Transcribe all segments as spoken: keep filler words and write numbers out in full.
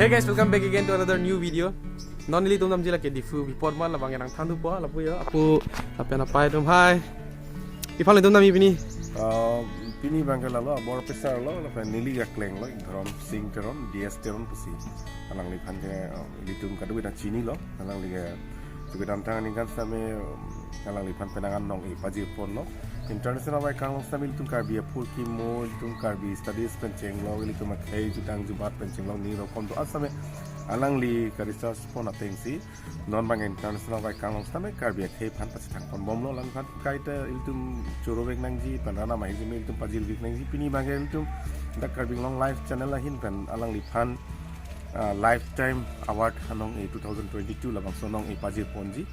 Hey guys, welcome back again to another new video. Non nelitum damji lake Diphu bipor ma labang yang thang dupo lapu yo. Apu lapen apai atum, hai. Iphan nelitum damji pini. Ah, pini abang ke lalo, abor pesar lo, lapen neli akleng lo, Dhorom Sing Teron, D S Teron pusi. Alangliphan ke, ah, ilitum kadokave ta chinilo, alangli ke Chukedamtang aningkan sitame, um, alangliphan penang an nong-e pajirponlo. International Vaikang along sitame ilitum Karbi apor kimo, ilitum Karbi studies pen chenglok, ilitum akhei jutang jubat pen chenglok, ni rokom do-an sitame alangli ka-research pon atengsi non abang International Vaikang along sitame Karbi akhei aphan pasithang ponbomlo, alangliphan kaita ilitum choro vek nangji pen rana mahi jimi ilitum pajir vek nangji. Pini abang ke ilitum dak Karbi Anglong Live channel ahin pen alangliphan, ah, Lifetime Award anong-e two thousand twenty-two labangso nong-e pajirponji,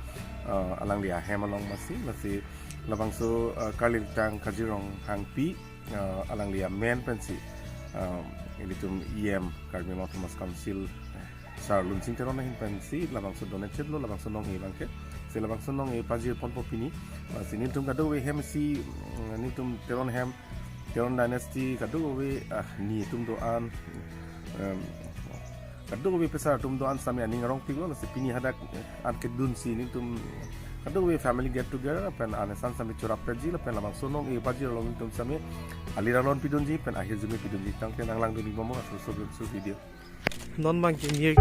ah, alangli ahem along masi, masi labangso, ah, Karlitang Kajirong Hangpi, ah, alangli amen pensi, ah, ilitum E M Karbi Anglong Autonomous Council, eh, Sar Lunsing Teron ahin pensi labangso donate lo, labangso nong-e abang ke. Si labangso nong-e pajirponpo pini. Masi nelitum kadokave hem si, mm, nelitum Teron hem, Teron dynasty kadokave, ah, ni atum do-an, em, kadokave pesar atum do-an sitame aning arongpiklo, lasi pini hadak, eh, an kedunsi nelitum kadokave family get together pen an esan sitame chorap peji lapen labangso nong-e pajir along nelitum sitame alir alon pidunji pen ahirjume pidunji. Tangte nanglangdun-ik bomlo laso, so, so video. Non abang ke mir.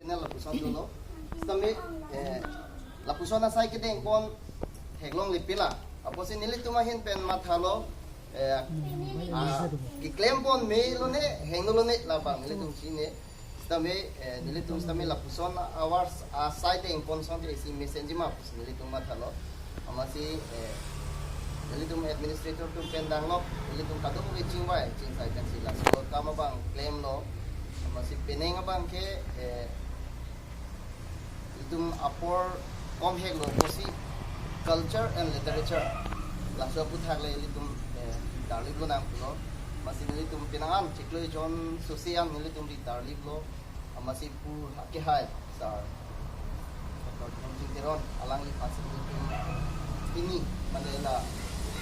Channel lapuson dolo. Sitame, eh, lapuson asai kedengpon theklongle pila. Apotsi nelitum ahin pen mathalo, eh, ah, keklempon me lone, hengno lone labang nelitum chine. Sitame, eh, nelitum sitame lapuson awards asai dengpon asonte isi mesenji ma pusi nelitum mathalo. Amatsi, eh, nelitum administrator atum pen danglok, nelitum kadokave chingvai, chingsai pensi laso akam abang klemlo. Amatsi penang abang ke, eh, ilitum apor komheklo pusi culture and literature laso aphuthak le ilitum, eh, darliplo nang pulo. Amatsi nelitum penang an chiklo jon susi an nelitum ri darliplo. Amatsi pu akehai sar Doctor Dhorom Sing Teron alangliphan si nelitum pini mane la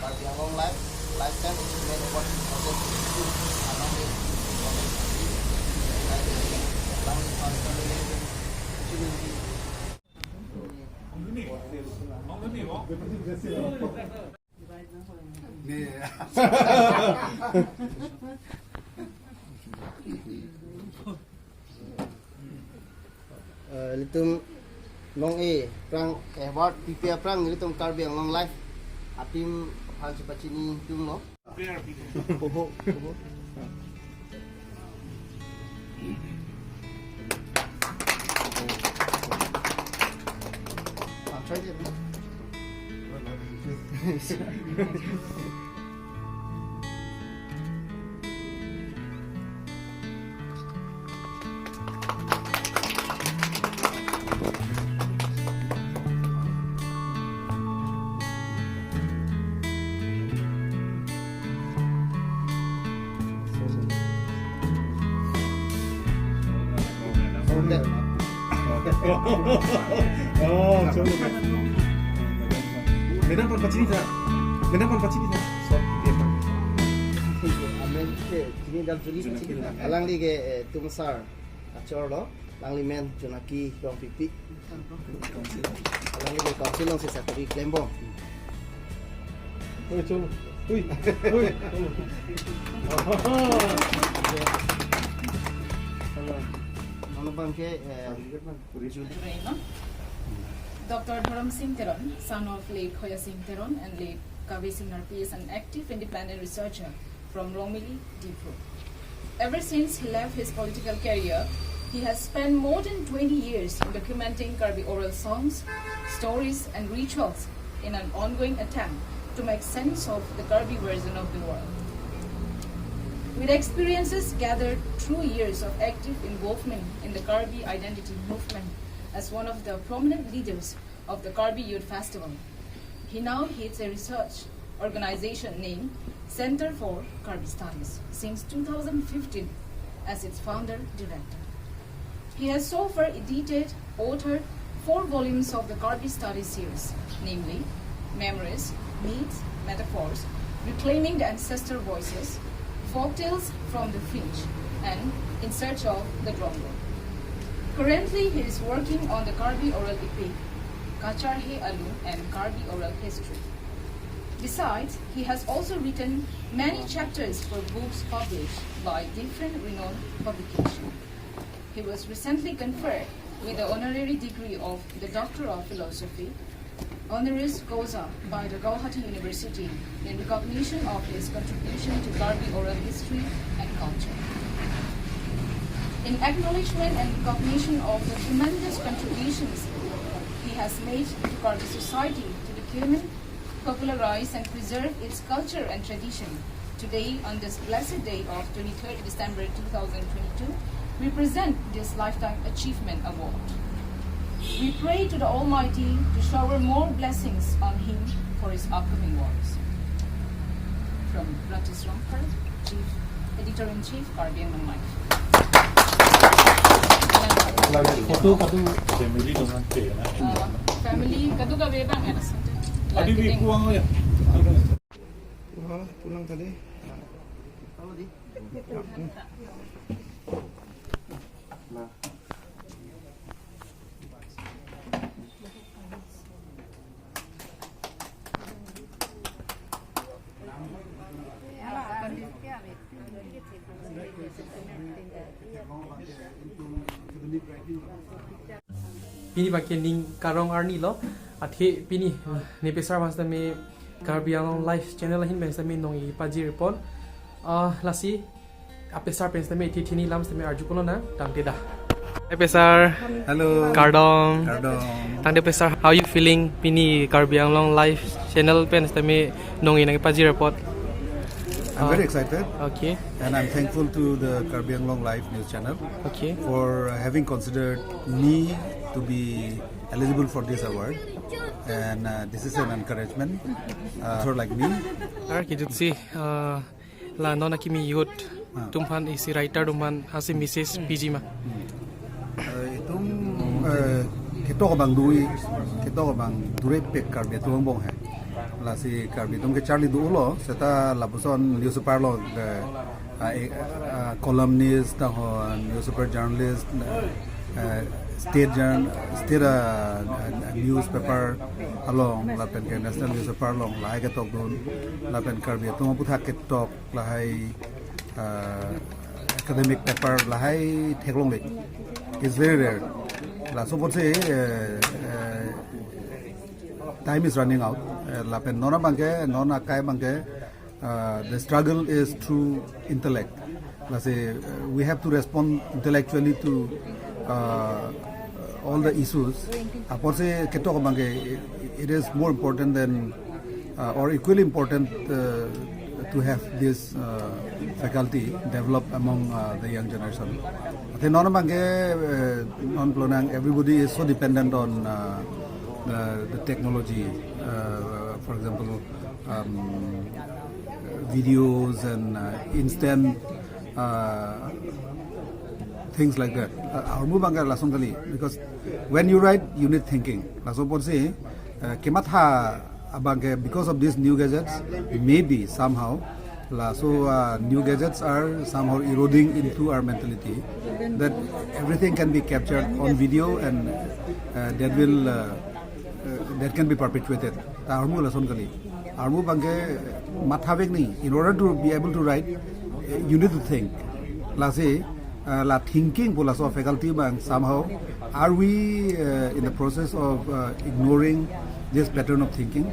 Karbi Anglong Life, Lifetime Achievement Award two thousand twenty-two alangli alangliphan si nelitum Eh, ilitum nong-e aphrang, eh, award pipe aphrang ilitum Karbi Anglong Life a-team aphan si pachini atumlo. Oho, oho. I'll try it. Oh, chalo. Madam aphan pachini tha. Madam aphan pachini tha. Amen. Ke, chini dam chuli. Alangli ke, eh, Tumsar achorlo. Alangli men Jonaki Rongpipi. Alangli ke council alongsi sakori klembom. Oi, chalo. Ui, ui. Mano abang ke, eh, Doctor Dhorom Sing Teron, son of late Hoya Sing Teron and late Kavi Singh Narpi is an active independent researcher from Rongmili, Diphu. Ever since he left his political career, he has spent more than twenty years in documenting Karbi oral songs, stories, and rituals in an ongoing attempt to make sense of the Karbi version of the world. With experiences gathered through years of active involvement in the Karbi identity movement as one of the prominent leaders of the Karbi Youth Festival, he now heads a research organization named Center for Karbi Studies since two thousand fifteen as its founder director. He has so far edited, authored four volumes of the Karbi Studies series, namely Memories, Myths, Metaphors, Reclaiming the Ancestor Voices, Folktales from the Fringe, and In Search of the Drongo. Currently, he is working on the Karbi oral epic, Kachar He Alun and Karbi Oral History. Besides, he has also written many chapters for books published by different renowned publications. He was recently conferred with the honorary degree of the Doctor of Philosophy, honoris causa, by the Gauhati University in recognition of his contribution to Karbi oral history and culture. In acknowledgement and recognition of the tremendous contributions he has made to Karbi society to document, popularize and preserve its culture and tradition, today, on this blessed day of twenty-third December two thousand twenty-two, we present this Lifetime Achievement Award. We pray to the Almighty to shower more blessings on him for his upcoming works. From Rajesh Rongphar, Chief Editor-in-Chief, Karbi Anglong Live. Photo, photo. Family dong ante na. Uh, family kadokave abang ya. Adi bi puang ya. Wah, pulang tadi. Pini abangke ning karong arni lo, athe pini nepesar mas tame Karbi Anglong Live channel ahin pen sitame nongji pajir pon. Ah, lasi apesar pen sitame ithi thini lam sitame arju ponlonang, tangte dah. Hai pesar. Hello. Kardom. Kardom. Tangte pesar, how you feeling? Pini Karbi Anglong Live channel pen sitame nongji nangji pajir apot. I'm very Ah, excited. Okay. And I'm thankful to the Karbi Anglong Live News Channel Okay. for having considered me to be eligible for this award. And uh, this is an encouragement. Uh, for like me. Ar kijut si, uh, la non akimi youth Ah. atum aphan isi writer atum aphan hasi message piji ma. Eh, itum, eh, ketok abang dui, ketok abang dure pek Karbi atum angbong he. Lasi Karbi atum kecharli dolo, seta lapuson newspaper lo, eh, ah, eh, ah, columnist, tahon newspaper journalist, eh, state journ-, state, ah, ah, newspaper along, lapen ke national newspaper along, lahai ketok dun, lapen Karbi atum aphuthak ketok, lahai, ah, academic paper lahai theklongle. It's very rare. Laso apotsi, eh, eh, time is running out. Eh, lapen non abangke, non akai abangke, uh, the struggle is through intellect. Lasi, uh, we have to respond intellectually to, uh, all the issues. Apotsi ketok abangke, it is more important than uh, or equally important, uh, to have this, uh, faculty develop among, uh, the young generation. Athe non abangke, uh, non pulonan everybody is so dependent on, uh, the, the technology. Uh, for example, um, videos and, uh, instant, uh, things like that. Uh, ahormu abangke lason kali, because when you write, you need thinking. Laso apotsi, uh, kematha abangke, because of these new gadgets, maybe somehow, laso, uh, new gadgets are somehow eroding into our mentality, that everything can be captured on video and, uh, that will, uh, uh, that can be perpetuated. Ta ahormu lason kali. Ahormu abangke matha vek ni, in order to be able to write, uh, you need to think. Lasi, uh, la thinking pu laso faculty abang, somehow, are we, uh, in the process of, uh, ignoring this pattern of thinking?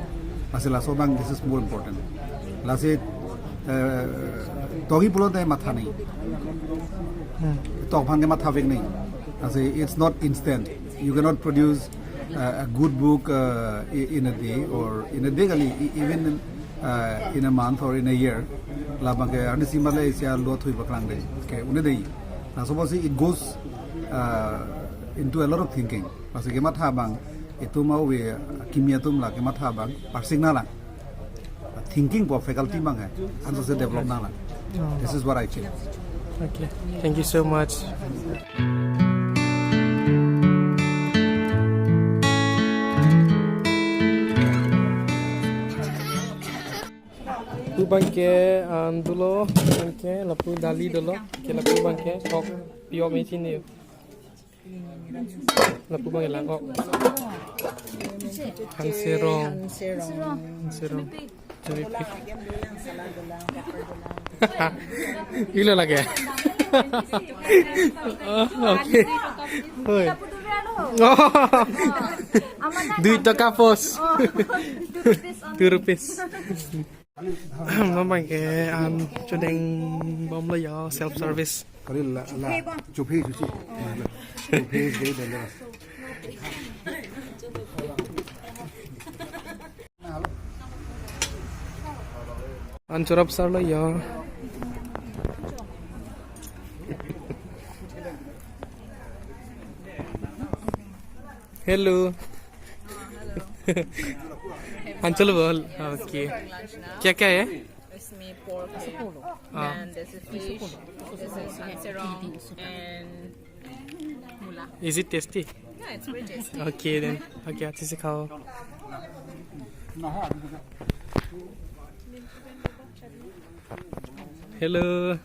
Lasi laso abang, this is more important. Lasi, eh, tokji pulote matha nangji. Tok aphan ke matha vek nangji. Lasi it's not instant. You cannot produce, uh, a good book, uh, i- in a day or in a day kali, e- even, uh, in a month or in a year. Labang ke arnisi male isi alo thui paklang de. Ke une de. Laso apotsi it goes, uh, into a lot of thinking. Lasi kematha abang, itum ave, kimi atum la kematha abang parsing nanglang. Thinking pu faculty abang hai, anso se develop nanglang. This is what I feel. Okay, thank you so much. Lapu abang ke an dolo, abang ke lapu dali dolo, ke lapu abang ke sok pi-ok machine ni. Lapu abang ke lang-ok. Hanserong. Hanserong. Hanserong. Churi pi. Ilo lage. Oh, okay. Hoi. Oh. Dui taka pos. Two rupees. Non abang ke an chodeng bomlo yo, self service. Kali la, la, chuphe chusi. Chuphe is very dangerous. An chorap sarlo yo. Hello. Anchal bol. Okay. क्या क्या है? इसमें pork है, हाँ। And this is fish, this is hanserong, and mula। Is it tasty? Yeah, it's pretty tasty। Okay then। Okay, अच्छे से खाओ। Hello।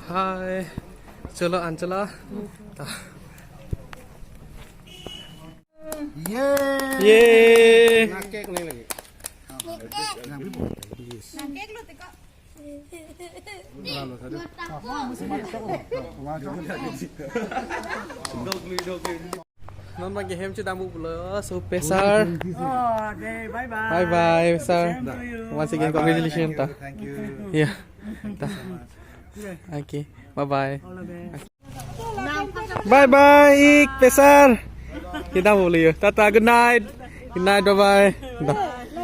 Hi। Chalo, an chalo। Ta। Yay! Yay! Nangkek nangji lagi. Nangkek lo tiko. Non abang ke hem chedam pulo, so Pesar. Oh, okay, bye bye. Bye bye, sir. Same to you. Once again, bye bye. Congratulations, ta. Thank you, thank you. Yeah. Ta. Okay, bye bye. All the best. Bye bye, ik Pesar. Kita boleh ya. Tata, good night. Good night, bye bye. Ta.